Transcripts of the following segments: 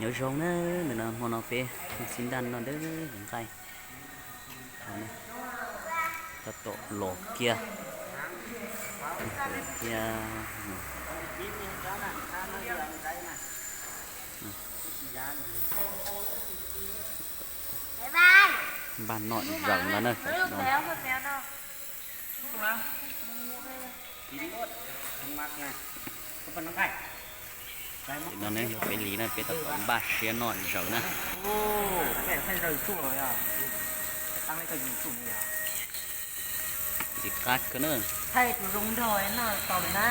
Nyob zoo na, ntawm no hmo no peb noj xib ntaj noj dawb nqaij. Tab tom los kiag, los kiag. Npaj noj zaws no na. Tim no ne yog peb li na, peb tab tom npaj siab noj zaws na. Ntxim qab kawg na.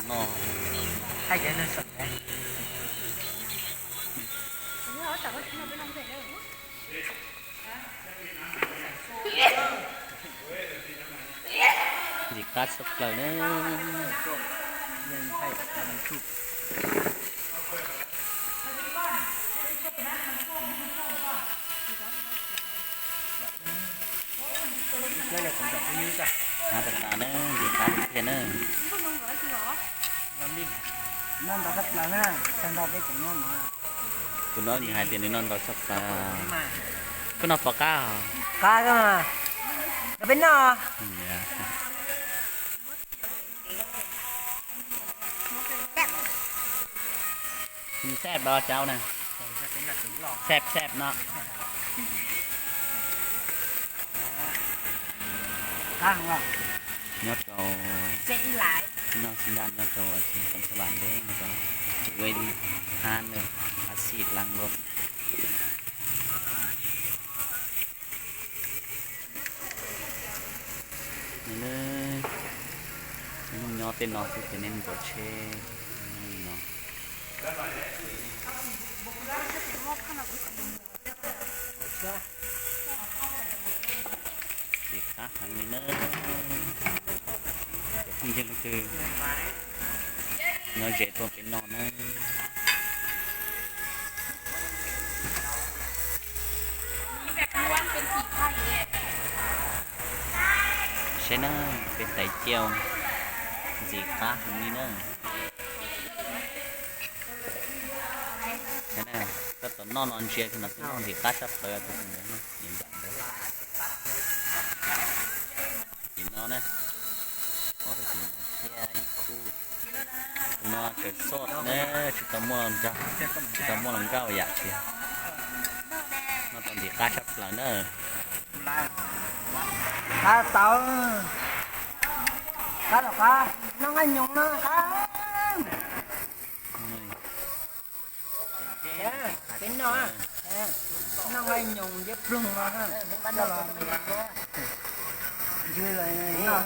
Noj. Ntxim qab tshaj plaws na. Qab tas tas na, ntxim qab tiag tiag na. Tus no nws hais tias nws noj ntau tshaj plaws. Koj noj puas qab? Qab, peb noj. Xab los cov na, xab xab no. Nyob rau, noj xib ntaj nyob rau Xas Vas ntawd, nyob rau Huab Tis Hab ntawd, Hab Xis Laj Luam. Nws nyob tej no xwb ces nej mus ntaus tsheb no. Ntxim qab heev li na. Cov phooj ywg leej twg nyob ze tuaj peb noj na. Saib na, peb tais ciaj ntxim qab heev li na. Tab tom noj no ntsia kiag no twb noj ntxim qab tshaj plaws tus ntawd, tus nram ntawd. Tim no na, ob tug tim no thiab ib khub. Tus no tseem soj na, tsis tau muaj, tsis tau muaj hluas nkauj yam tsis. Noj tau ntxim qab tshaj plaws na. Qab tau, qab los qab, noj nqaij nyoos no qab. Peb noj, noj nqaij nyoos nceb ploog no, coj los ntxhw los noj.